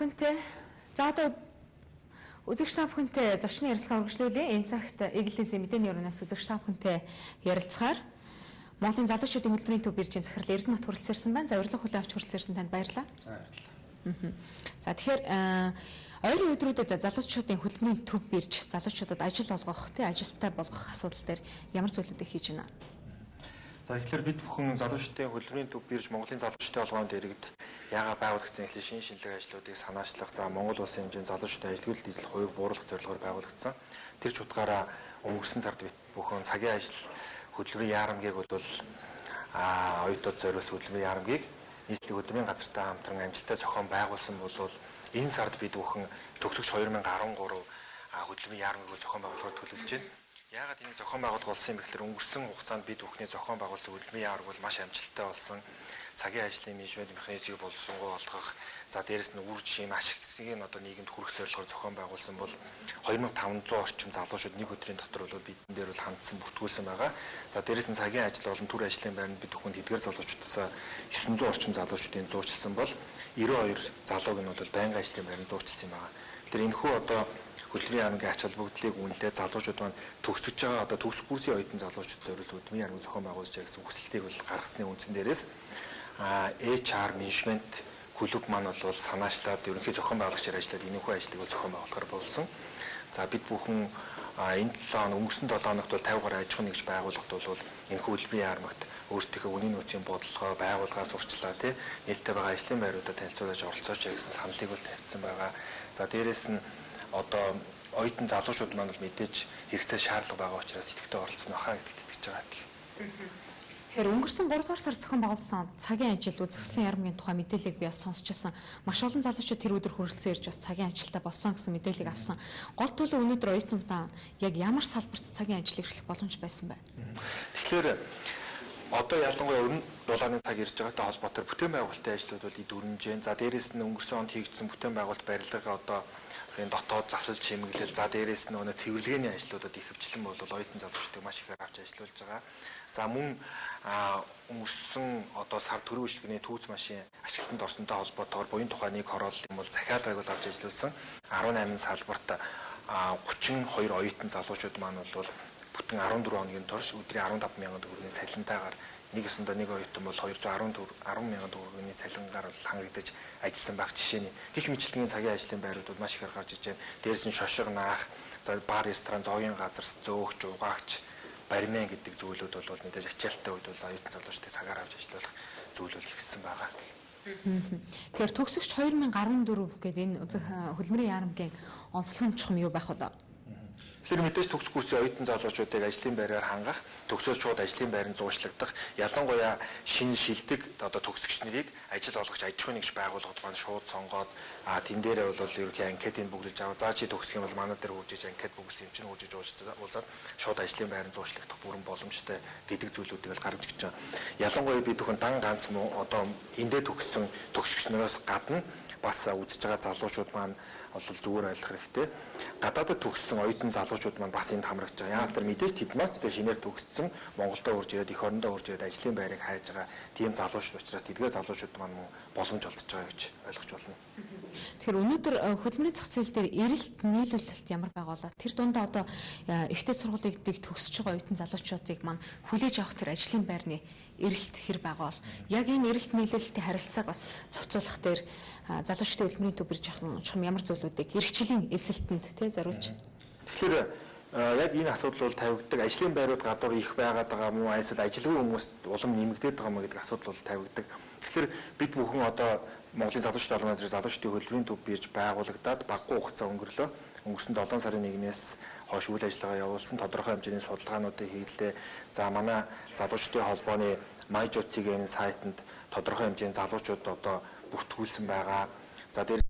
Бүхэнтэй. За одоо үзэгч та бүхэнтэй зочны ярилцлага үргэлжлүүлье. Энэ цагт Eagle-ийн мэдээний өрөөнөөс үзэгч та бүхэнтэй ярилцахаар Монголын залуучуудын хөтөлбөрийн төв биржийн захирал Эрдэнэбат хүрэлцэн ирсэн байна. За урилга хүлээн авч хүрэлцэн ирсэн танд баярлалаа. За баярлалаа. За тэгэхээр ойрын өдрүүдэд залуучуудын хөтөлбөрийн төв бирж залуучуудад ажил олгох, тий ажилтай болгох асуудал дээр ямар зүйлүүдийг хийж байна? За тэгэхээр бид бүхэн залуучдын хөдөлмөрийн төв бирж Монголын залуучдын холбоонд иргэд яагаад байгуулагдсан ихлэ шин шинэлэг ажлуудыг санаачлах, за Монгол улсын хэмжээнд залуучдын ажилгүй эзлэх хувийг бууруулах зорилгоор байгуулагдсан. Тэр ч утгаараа өнгөрсөн сард бид бүхэн цагийн ажил хөдөлмөрийн яармгийг бол оюутнууд зориулсан хөдөлмөрийн яармгийг нийслэлийн хөдөлмөрийн газартай хамтран амжилттай зохион байгуулсан бол энэ сард бид бүхэн төгсөгч 2013 хөдөлмөрийн яармгийг зохион байгуулахаар төлөвлөж байна. Яагаад энийг зохион байгуулах болсон юм бэ гэхээр өнгөрсөн хугацаанд бид бүхний зохион байгуулсан хөдөлмөрийн яармаг бол маш амжилттай болсон. Цагийн ажлын менежмент механизмыг боловсронгуй болгох, за дээрэс нь үр жишээ ашиг хэсгийг нь одоо нийгэмд хүргэх зорилгоор зохион байгуулсан бол 2500 орчим залуучууд нэг өдрийн дотор бол бидэн дээр бол хандсан бүртгүүлсэн байгаа. За дээрэс нь цагийн ажил болон төр ажлын байранд бид бүхэнд эдгээр залуучуудаас 900 орчим залуучуудын зуучлсан бол 92 залууг нь бол байнгын ажлын байранд зуучлсан юм байна. Тэгэхээр энэхүү одоо хөдөлмөрийн яармгийн ач холбогдлыг үнэлээд залуучууд маань төгсөж байгаа одоо төгс курсын оюутан залуучууд зориулсан хөдөлмөрийн яармаг зохион байгуулж байгаа гэсэн хүсэлтийг бол гаргасны үндсэн дээрээс HR менежмент клуб маань бол санаачлаад ерөнхий зохион байгуулагчаар ажиллаад энэхүү ажлыг бол зохион байгуулахар болсон. За бид бүхэн энэ 7 хоног өнгөрсөн 7 хоногт бол 50 гаруй аж ахуйн нэгж байгууллагт бол энэхүү хөдөлмөрийн яармагт өөрсдийнхөө үнийн нөөцийн бодлогоо, байгууллагаа сурчлаа тий нээлттэй байгаа ажлын байруудад танилцуулж оролцооч гэсэн саналыг бол тавьсан байгаа. За дээрэс нь одоо оюутан залуучууд маань бол мэдээж хэрэгцээ шаардлага байгаа учраас идэвхтэй оролцсон хаа гэдэгт итгэж байгаа. Тэгэхээр өнгөрсөн 3 дугаар сар зохион байгуулсан цагийн ажил үзэсгэлэн яармгийн тухай мэдээллийг би бас сонсч байсан. Маш олон залуучууд тэр өдөр хүрэлцэн ирж бас цагийн ажилтаа болсон гэсэн мэдээллийг авсан. Гол төлөв өнөөдөр оюутнуудаа яг ямар салбарт цагийн ажил эрхлэх боломж байсан бэ? Тэгэхээр одоо ялангуяа өрн дулааны цаг ирж байгаатай холбоотойр бүтээн байгуулалтын ажлууд бол дөрвөнжээ. За дээрэс нь өнгөрсөн онд хийгдсэн бүтээн байгуулалт барилга одоо энэ дотоод засал чимэглэл, за дээрэс нь нөгөө цэвэрлэгээний ажлуудад ихэвчлэн бол оюутан залуучуудыг маш ихээр авч ажиллуулж байгаа. За мөн өнгөрсөн одоо сар төрийн үйлчилгээний түүц машин ашиглалтанд орсонтой холбоотойгоор буян тухай нэг хорооллын бол захиалгыг бол авч ажиллуулсан 18 салбарт 32 оюутан залуучууд маань бол бүтэн 14 хоногийн турш өдрийн 15 мянган төгрөгийн цалинтайгаар нэг ёсондоо нэг оюутан бол 214 10 мянган төгрөгийн цалингаар бол хангагдаж ажилласан байх жишээний. Гэх мэтлэгийн цагийн ажлын байруудад маш ихээр гарч иж байна. Дээрс нь шошго наах, за бар, ресторан, зоогийн газар, зөөгч, угаагч, бармен гэдэг зүйлүүд бол мэдээж ачаалттай үед бол оюутан залуучдыг цагаар авч ажиллах зүйл бол ихссэн байгаа. Тэгэхээр төгсөгч 2014 гэдэг энэ хөдөлмөрийн яармгийн онцлог чухам юу байх вэ? Тэгэхээр мэдээж төгс курсын оюутан залуучуудыг ажлын байраар хангах, төгсөөд шууд ажлын байранд зуушлагдах, ялангуяа шинэ шилдэг одоо төгсөгч нарыг ажил олгогч аж ахуйн нэгж байгууллагад маань шууд сонгоод тэн дээрээ бол ерөнхий анкетыг бүглэж аваа. За чи төгсөх юм бол манай дээр хурж иж анкет бүглэсэн юм чинь хурж иж уулзаад шууд ажлын байранд зуушлагдах бүрэн боломжтой гэдэг зүйлүүдийг л гаргаж ирж байгаа. Ялангуяа бид бүхэн дан ганц одоо эндээ төгссөн төгсөгч нараас гадна бас үзэж байгаа залуучууд маань бол зүгээр ойлгох хэрэгтэй. Гадаадд төгссөн оюутан залуучууд маань бас энд хамрагдаж байгаа. Яг л мэдээж тэд нар ч тэр шинээр төгссөн Монголдо урж ирээд эх орондоо урж ирээд ажлын байрыг хайж байгаа тийм залуучууд учраас тэдгээр залуучууд маань мөн боломж олдож байгаа гэж ойлгож байна. Тэгэхээр өнөөдөр хөдөлмөрийн зах зээл дээр эрэлт нийлүүлэлт ямар байгаа вэ? Тэр дундаа одоо ихтэй сургуулийг төгсөж байгаа оюутан залуучуудыг маань хүлээж авах тэр ажлын байрны эрэлт хэр байгаа бол яг ийм эрэлт нийлүүлэлтийн харилцааг бас зохицуулах дээр залуучдын хөдөлмөрийн төв бирж чухам ямар зүйлүүдийг эрхчлэлийн эсэлтэнд тий зориулж. Тэгэхээр яг энэ асуудал бол тавигддаг. Ажлын байрууд гадуур их байгаад байгаа мó эсвэл ажилгүй хүмүүс улам нэмэгдээд байгаа мó гэдэг асуудал бол тавигддаг. Тэгэхээр бид бүхэн одоо Монголын залуучдын холбооны залуучдын хөдөлмөрийн төв бирж байгуулагдаад багагүй хугацаа өнгөрлөө. Өнгөрсөн 7 сарын 1-ээс хойш үйл ажиллагаа явуулсан тодорхой хэмжээний судалгаануудыг хийлээ. За манай залуучдын холбооны MyJob.cg-ийн сайтанд тодорхой хэмжээний залуучууд одоо бүртгүүлсэн байгаа. За дээр